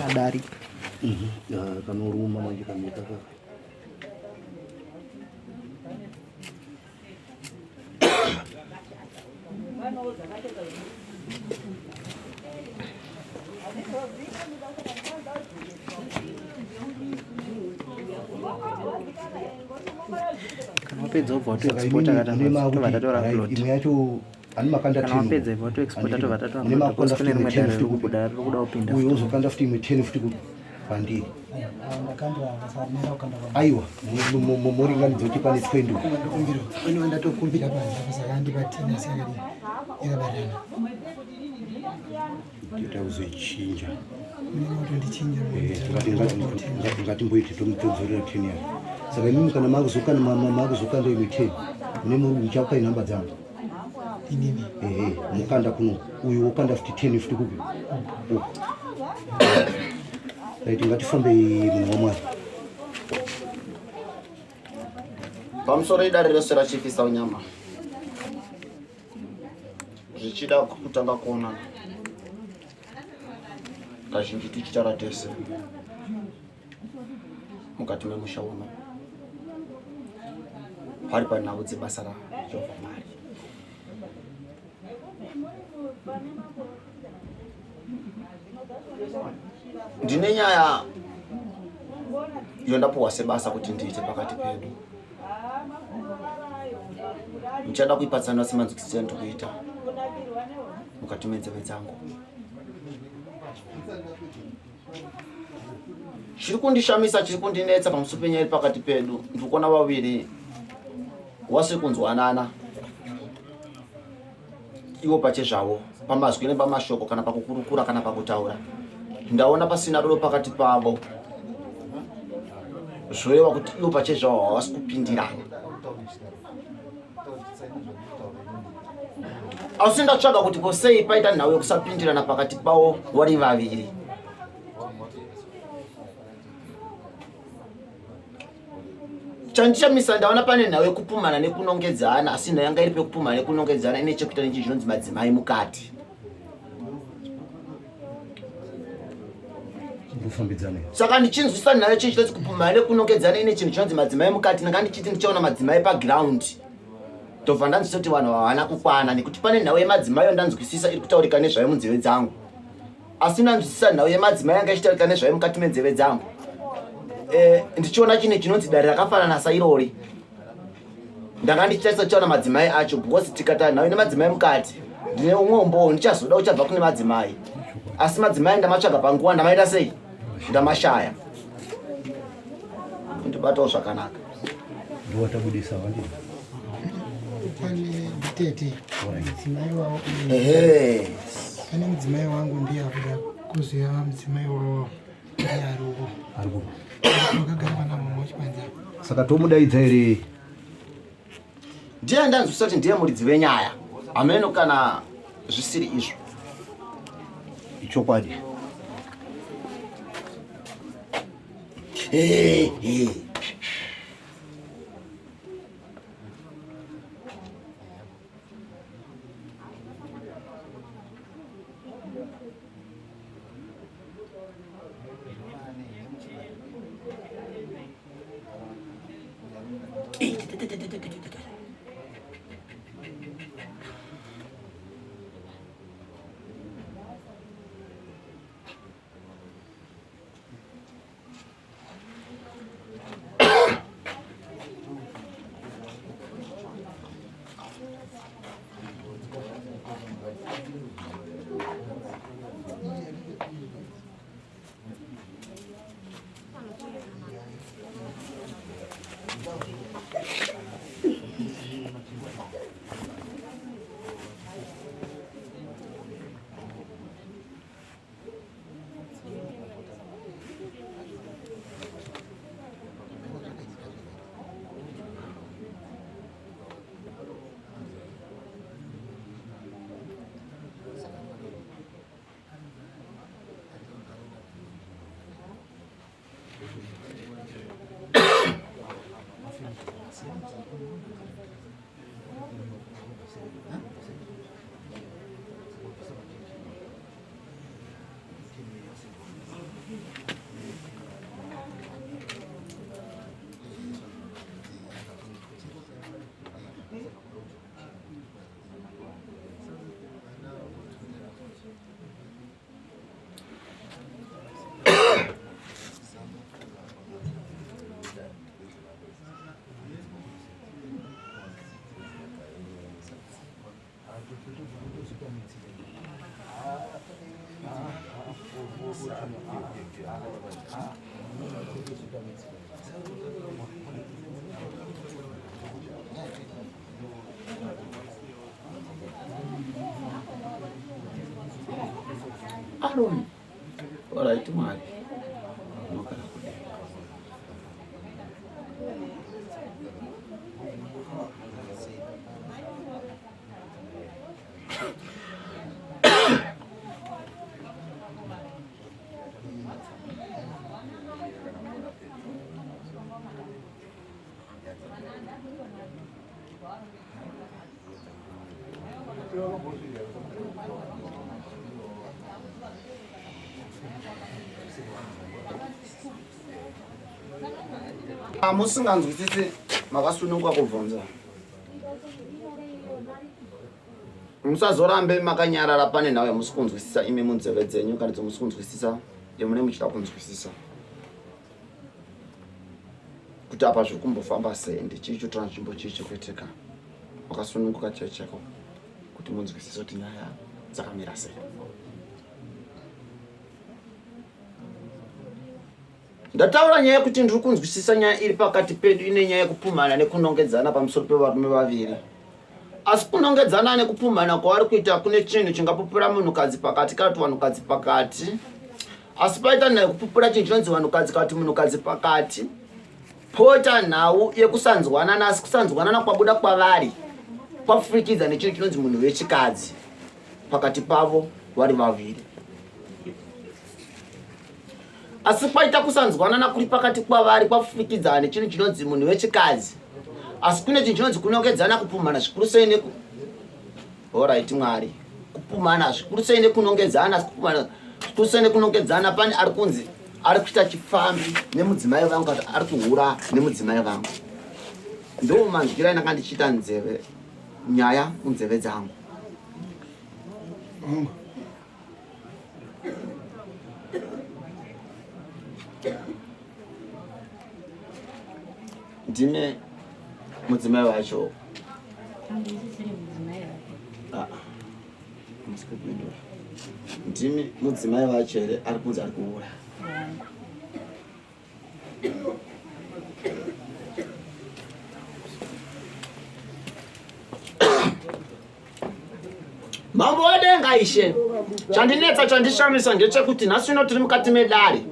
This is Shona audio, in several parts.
Kadarika. Kanoruma manje kamika kaka. Kana wapedza wobva watoexporta katobva tatora upload. Imwe yacho ani makanda Kana wapedza ibva watoexporta tobva tatora upload because kune rimwe dare riri kubuda riri kuda kupinda. Uyo wozokanda futi imwe 10 futi kwandiri. Aiwa moringanidza kuti pane 20. Pane ndatokumbira panze apa saka andipa 10 asi yakadii yakabatana. Toita kuzoichinja. Eh, Ngatimboiti tomutodzorera 10 yacho. Saka imimi kana makuzokanda imwe 10 mune muchakupai nhamba dzangu. Inini. Ehe, mukanda kuno. Uyu wokanda futi 10 futi kupi? Uku. Right, ngatifambei munhu waMwari. Pamusoro idare rese rachifisa unyama. Zvichida kutanga kuonana. Kazhinji tichitara tese. Mukati memusha uno. Pari panhau dzebasa raJehovha Mwari. Ndine nyaya yondapuwa sebasa kuti ndiite pakati pedu. Ndichada kuipatsanura semanzwisisiro andiri kuita mukati menzeve dzangu. Chiri kundishamisa, chiri kundinetsa pamusoro penyaya iri pakati pedu, ndiri kuona vaviri wasiri kunzwanana ivo pachezvavo pamazwi nepamashoko kana pakukurukura kana pakutaura. Ndaona pasina rudo pakati pavo, zvoreva kuti ivo pachezvavo havasi kupindirana. Asi ndatsvaga kuti ko sei paita nhau yekusapindirana pakati pavo vari vaviri. Chandishamisa ndaona pane nhau yekupumhana nekunongedzana, asi nhau yanga iri pekupumhana nekunongedzana ine chekuita nechinhu chinonzi madzimai mukati. Saka ndichinzwisa nhau yechinhu chinonzi kupumhana nekunongedzana ine chinhu chinonzi madzimai mukati, ndanga ndichiti ndichaona madzimai pagiraundi. Ndobva ndanzwisa kuti vanhu havana kukwana nekuti pane nhau yemadzimai yandanzwisisa iri kutaurika nezvayo munzeve dzangu. Asi ndanzwisisa nhau yemadzimai yanga ichitaurika nezvayo mukati menzeve dzangu. Ndichiona chinhu chinonzi dare rakafanana sairori. Ndanga ndichitarisa tichaona madzimai acho because tikata nhau ine madzimai mukati ndine umwe umbowo ndichazoda uchabva kune madzimai. Asi madzimai ndamatsvaga panguva ndamaita sei? Ndamashaya. Ndibatawo zvakanaka. Ndowatabudisa wandi. Pane nditete mudzimai wavo. Ehe. Pane mudzimai wangu ndiye akuda kuziva mudzimai wavo ndiye ari uko. Ari uko. Wakagara pana mama wachipanza. Saka tomudaidza here? Ndiye ndanzwisisa kuti ndiye muridzi wenyaya. Hameno kana zvisiri izvo. Ichokwadi. Hey, hey. Aroni. Alright, Mwari. Unogara kudenga. Musinganzwisisi makasununguka kubvunza. Musazorambe makanyarara pane nhau yamusi kunzwisisa imi munzeve dzenyu kana dzomusi kunzwisisa yamune muchida kunzwisisa. Kuti apa zviri kumbofamba sei ende chii chotora nzvimbo chii chikuitika. Wakasununguka chaichako kuti munzwisise kuti nyaya dzakamira sei. Ndataura nyaya yekuti ndiri kunzwisisa nyaya iri pakati pedu ine nyaya yekupumhana nekunongedzana pamusoro pevarume vaviri. Asi kunongedzana nekupumhana kwavari kuita kune chinhu chingapupura munhukadzi pakati kana kuti vanhukadzi pakati. Asi paita nhau yekupupura chinhu chinonzi vanhukadzi kana kuti munhukadzi pakati, poita nhau yekusanzwanana, asi kusanzwanana kwabuda kwavari kwapfurikidza nechinhu chinonzi munhu wechikadzi pakati pavo vari vaviri. Asi kwaita kusanzwanana kuri pakati kwavari kwapfurikidzana nechinhu chinonzi munhu wechikadzi. Asi kune chinhu chinonzi kunongedzana kupumhana zvikuru sei neku Alright Mwari. Kupumhana zvikuru sei nekunongedzana asi kupumhana zvikuru sei nekunongedzana pane ari kunzi ari kuita chipfambi nemudzimai vangu kana ari kuhura nemudzimai vangu. Ndo manzwira andanga ndichiita nzeve nyaya munzeve dzangu. Ndine mudzimai wacho. Ah, ndimi mudzimai wacho here ari kunzi ari kuura? Mambo wedenga ishe, chandinetsa chandishamisa ndechekuti nhasi uno tiri mukati medare,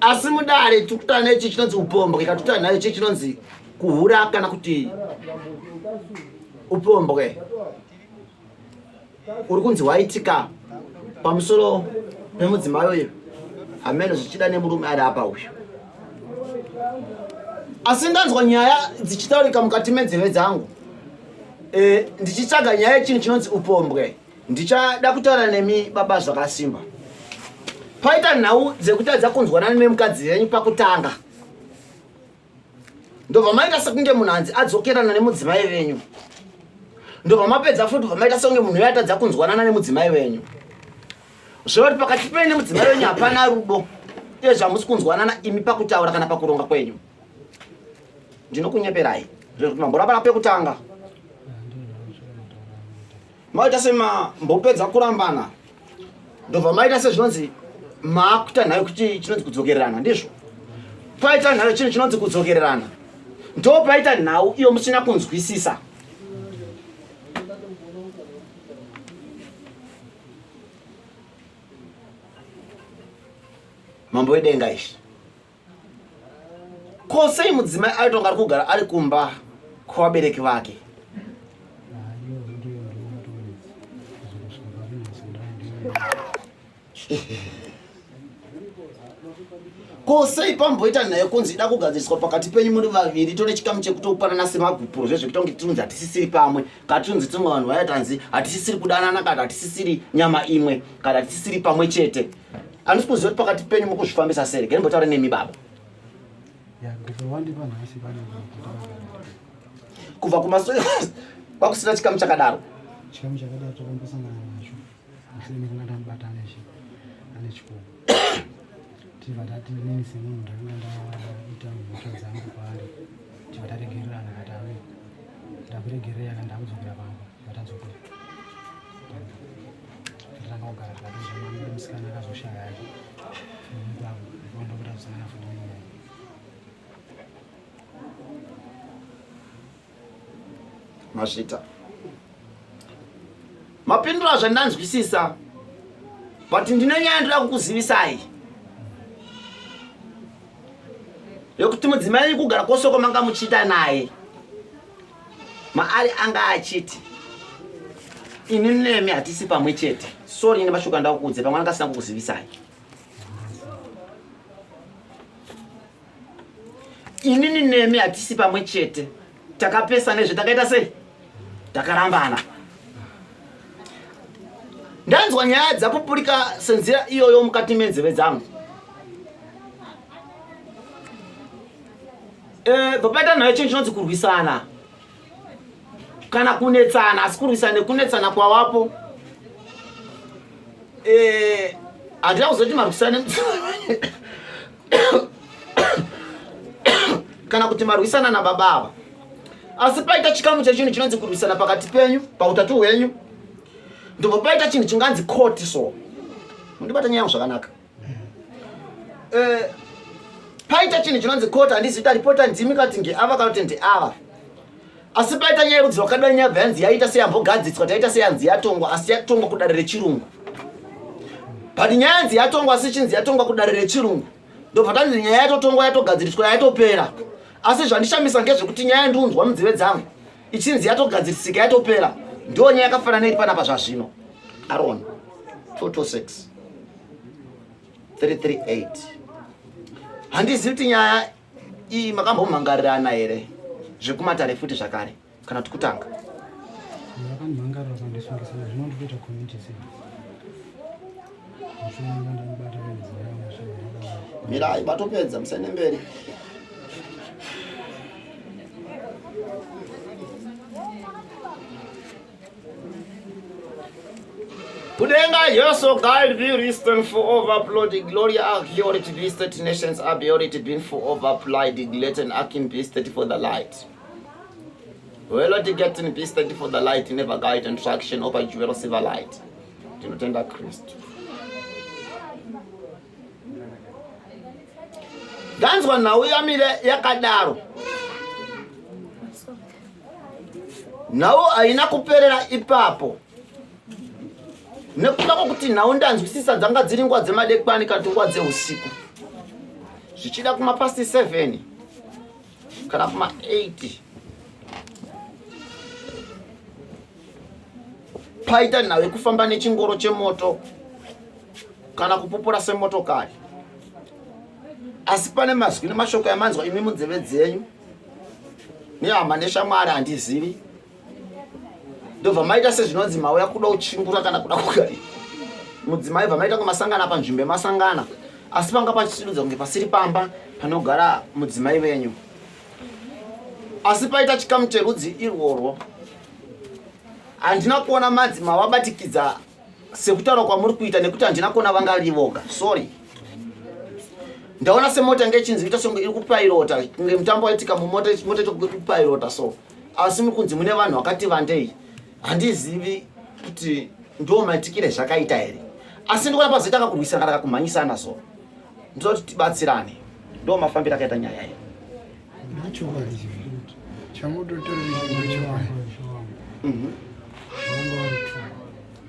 asi mudare tiri kutaura nechi chinonzi upombwe, kana tutaura nayo chi chinonzi kuhura kana kuti upombwe uri kunzi waitika pamusoro pemudzimai uyu hameno zvichida nemurume ari apa uyu asi ndanzwa nyaya dzichitaurika mukati menzeve dzangu e, ndichitsvaga nyaya yechinhu chinonzi upombwe ndichada kutaura nemi baba zvakasimba paita nhau dzekutadza kunzwanana nemukadzi venyu pakutanga ndobva maita sekunge munhu hanzi adzokerana nemudzimai venyu ndobva mapedza futi bva maita sekunge munhu uyo atadza kunzwanana nemudzimai venyu zvoreva kuti pakati penyu nemudzimai wenyu hapana rudo uye zvamusi kunzwanana imi pakutaura kana pakuronga kwenyu ndinokunyeperai zvekuti mamborapana pekutanga maita semambopedza kurambana ndobva maita sezvinonzi maakuita nhayo kuti chinonzi kudzokererana ndizvo paita nhayo chinhu chinonzi kudzokererana ndo paita nhau iyo musina kunzwisisa mambo wedenga izvi Ko sei mudzimai aitonga ari kugara ari kumba kwavabereki vake? Ko sei pamboita naye kunzi ida kugadziriswa pakati penyu muri vaviri tore chikamu chekutopanana semagupuro zvezvekuita kunge tirunzi hatisisiri pamwe kana tirunzi timwe vanhu vaya tanzi hatisisiri kudanana kana hatisisiri nyama imwe kana hatisisiri pamwe chete Handisi kuziva kuti pakati penyu mukuzvifambisa sei. Regai ndimbotaura nemi baba. Kubva kumasure kwakusina chikamu chakadaro. Chikamu chakadaro takambosangana nacho mushure mekunge ndamubata ane chikoro. Tibva tati inini semunhu ndakanga ndaita mhosva dzangu kwaari. Tibva taregererana akati ave ndakuregerera kana ndakudzokera pamba. Tibva tadzokera. musikana akazoshaya yake ndokuti azosangana futi nenyaya. Mazvita. Mapindura zvandanzwisisa. But ndine nyaya ndoda kukuzivisai. Yekuti mudzimai kugara kwose kwamanga muchiita naye. Maari anga achiti ini nemi hatisi pamwe chete. Sorry nemashoko andakuudze pamwe anga asina kukuzivisai. Inini nemi hatisi pamwe chete, takapesa nezve takaita sei, takarambana. Ndanzwa nyaya dzapupurika senzira iyoyo mukati menzeve dzangu. Eh, papaita nayo chinhu chinonzi kurwisana kana kunetsana, asi kurwisana nekunetsana kwawapo eh, handina kuzoti marwisana kana kuti marwisana nababa ava, asi paita chikamu chechinhu chinonzi kurwisana pakati penyu pautatu hwenyu, ndobva paita chinhu chinganzi court. So mundibata nyaya yangu zvakanaka. Eh, paita chinhu chinonzi court, handizi kuti ripota ndimi kati ndeava kana kuti ndeava, asi paita nyaya yerudzi rwakadai, nyaya bva yanzi yaita seyambogadziswa, taita seyanzi yatongwa, asi yatongwa kudare rechirungu. But nyaya yanzi yatongwa, asi chinzi yatongwa kudare rechirungu, ndobva tanzi nyaya yatotongwa, yatogadziriswa, yatopera. Asi zvandishamisa ngezvekuti nyaya ndiunzwa munzeve dzangu ichinzi yatogadzirisika, yatopera, ndo nyaya yakafanana iri panapa zvazvino. Aron 226 338, handizivi kuti nyaya iyi makambomhangarirana here zvekumatare futi zvakare kana kuti kutanga. Vakandimhangarira vakandisungisa, zvino ndikuita community service. Mushure ndandibata mudzimai wangu. Mirai, batopedza, musaende mberi. Kudenga Yesu guide be reason for overflow the glory authority be state nations ability been for overfly the gluten akin be state for the light. Well, to get in be state for the light never guide and traction over jewel silver light. Tinotenda Kristu. Ndanzwa nhau yamire yakadaro. Nhau haina kuperera ipapo nekuda kwokuti nhau ndanzwisisa dzanga dziri nguva dzemadekwani kana kuti nguva dzeusiku, zvichida kumapasti 7 kana kuma 8, paita nhau yekufamba nechingoro chemoto kana kupupura semotokari, asi pane mazwi nemashoko yamanzwa imi munzeve dzenyu nehama neshamwari, handizivi, ndobva maita sezvinonzi mauya kuda kuchingura kana kuda kugari mudzimai, bva maita kumasangana panzvimbo yemasangana, asi panga pachirudza kunge pasiri pamba panogara mudzimai venyu, asi paita chikamu cherudzi irworwo. Handina kuona madzima vabatikidza sekutaura kwamuri kuita, nekuti handina kuona vanga rivoga. Sorry, ndaona semota inge ichinzi ita songe iri kupairota, kunge mutambo waitika mumota, mota iri kupairota. So asi muri kunzi mune vanhu vakati vandei, handizivi kuti ndo maitikire zvakaita here, asi ndikuona pazoita kakurwisana kana kakumhanyisana, so ndoda kuti tibatsirane. Ndo mafambiro akaita nyaya iyi.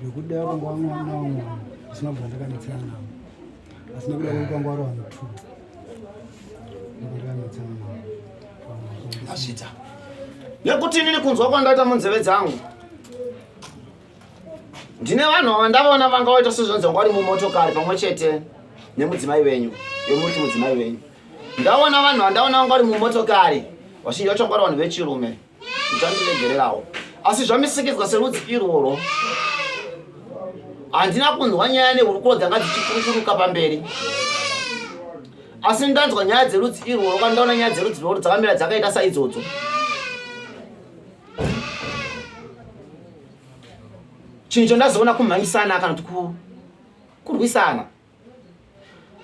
Nekuda kwangu vamwe navamwe asina kubva ndakanetsana navo, asi nekuda kwekuti vanga vari vanhu two, ndakanetsana navo. Azvita nekuti inini kunzwa kwandaita munzeve dzangu, ndine vanhu ava ndavaona vanga vaita sezvanzi vanga vari mumotokari pamwe chete nemudzimai wenyu, yomuti mudzimai wenyu. Ndaona vanhu vandaona vanga vari mumotokari, vazhinji vacho vanga vari vanhu vechirume, muchandiregererawo, asi zvamisikidzwa serudzi irworwo. Handina kunzwa nyaya nehurukuro dzanga dzichikurukuruka pamberi, asi ndanzwa nyaya dzerudzi irworwo kana ndaona nyaya dzerudzi irworwo dzakamira dzakaita saidzodzo. Chinhu chandazoona kumhanyisana kana kuti kurwisana,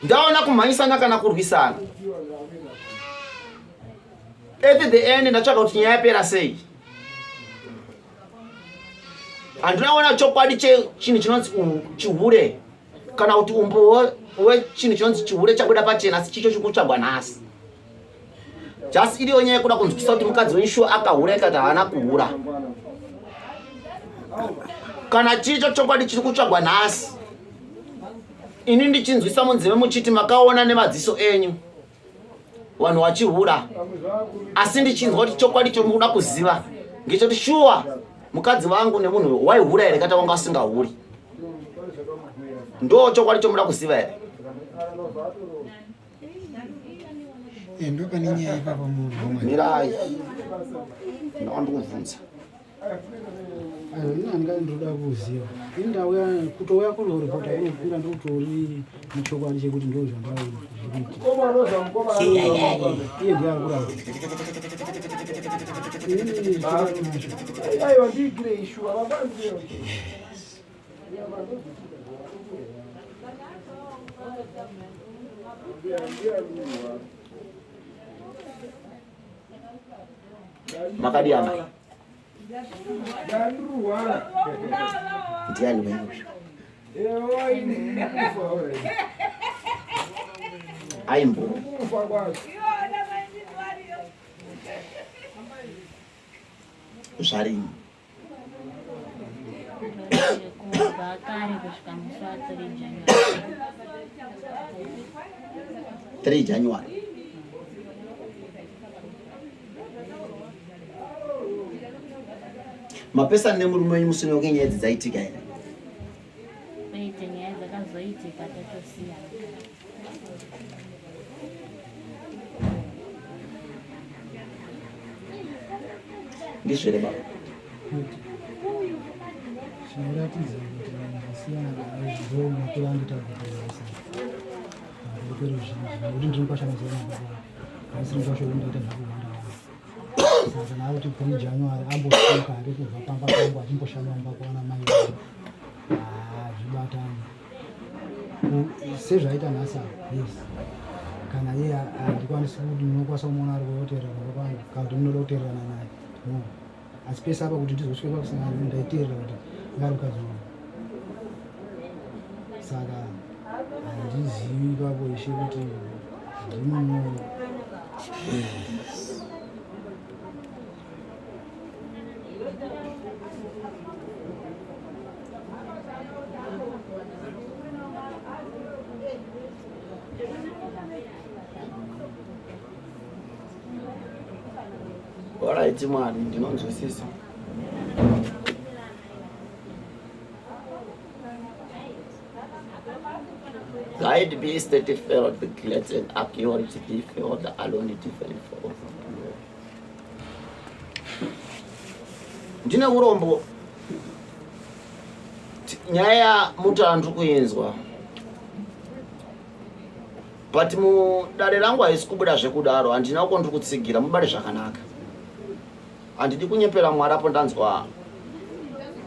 ndaona kumhanyisana kana kurwisana. At the end ndatsvaka kuti nyaya yapera sei, handinaona chokwadi chechinhu chinonzi chihure. Kana kuti umbowo wechinhu chinonzi chihure chabuda pachena asi chicho chiri kutsvagwa nhasi. Just iriyo nyaya yekuda kunzwisisa kuti mukadzi wenyu shuwa akahura ikati haana kuhura. Kana chicho chokwadi chiri kutsvagwa nhasi, ini ndichinzwisa munzeve muchiti makaona nemadziso enyu vanhu vachihura, asi ndichinzwa kuti chokwadi chomukuda kuziva ngechoti shuwa mukadzi vangu nemunhu waihura here kata wanga asingahuri. Ndo chokwadi chomuda kuziva here? Eh, ndo pane nyaya ipapo munhu. Mirai. Ndakubvunza. Ayo ini andinga ndoda kuziva. Ini ndauya kutouya kuzoripota kunopinda ndokutori nechokwadi chekuti ndo zvandaona zvikuitika. Iye ndiye ari kuramba. Ini chokwadi nacho. Aiwa ndiigire ishuwa vabanzi. Makadii amai? Ndiani wenyu uyu? Aimbo. Zvarini? Kubva kare kusvika musi wa 3 January. 3 January. Mapesana nemurume wenyu musi wekuti nyaya idzi dzaitika here? Kwete, nyaya dzakazoitika tatosiyana. Ndizvo here baba? Chinoratidza kuti ndasiyana naye ndo makuru angu takutoasa kweruzhinji nekuti ndiri mukwasha mazuva ano baba handisiri mukwasha wekuti ndaita zvakuhwanda wangu. Saka kana ari kuti 3 January ambosvika hake kubva pamba pangu achimboshanya mumba kuwana mai vangu, hazvibatani sezvaita nhasi apa. Yes, kana iye handikwanisi kuti ndinokwanisa kumuona ari kuoterera kumba kwangu kana kuti ndinoda kutererana naye, no. Asi pese apa kuti ndizosvike pakusangana ndaiterera kuti ngari mukadzi wangu, saka handizivi ipapo ishe kuti ndinomuona. Alright, Mwari, ndinonzwisisa. Guide be steady felt the glad and accurate be felt the alone different for Ndine urombo nyaya mutara ndiri kuinzwa, but mudare rangu haisi kubuda zvekudaro. Handina uko ndiri kutsigira mubare zvakanaka. Handidi kunyepera Mwari apo ndanzwa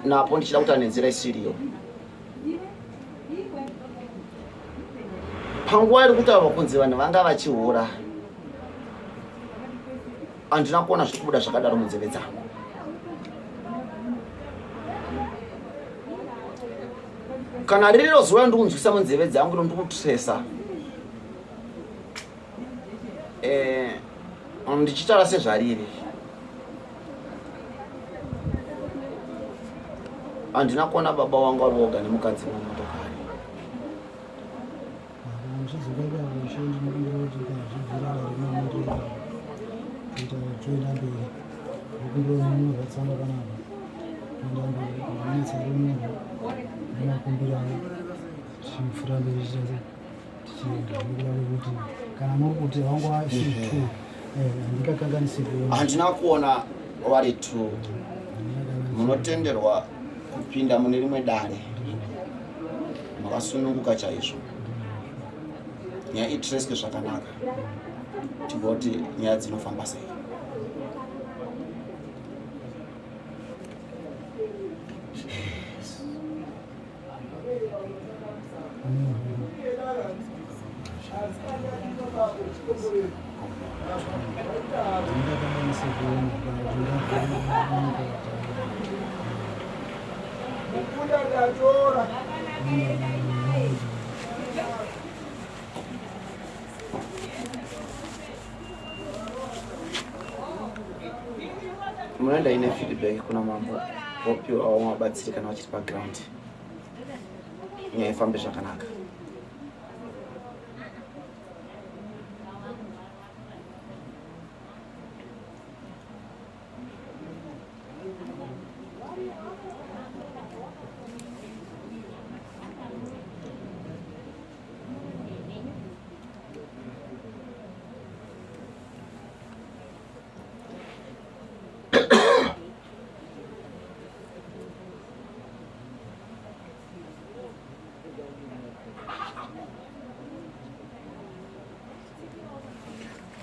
napo ndichida kuita nenzira isiriyo. Panguva iri kutaurwa kunzi vanhu vanga vachihura, handina kuona zviri kubuda zvakadaro munzeve dzangu. Kana ririro zuva ndiri kunzwisa munzeve dzangu iro ndiri kutresa ndichitaura sezvariri, handina kuona baba wangu vari voga nemukadzi mumotokari. Muchidzoka ipapo ishe, ndinokumbira kuti kana zvibvira dare rinondirera kuita toenda mberi. Ndokumbira munyorwa tsamba panapa toenda mberi manetsa rinyorwa nemakumbirano tichipfuura mberi tichiita tichienda nekuda kwekuti kana muri kuti vangu vasiri two, handingakanganisi kuona. Handina kuona vari two. Munotenderwa kupinda mune rimwe dare makasununguka chaizvo. Nyaya itreswe zvakanaka, tigoti nyaya dzinofamba sei. Handingakanganisi kuona kana kuti ndingakanganisa. Mukunda ndatora. Munoenda ine feedback kuna mambo vopiwa vamwe vabatsiri kana vachiri paground, nyaya ifambe zvakanaka.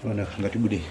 Vana, ngatibude.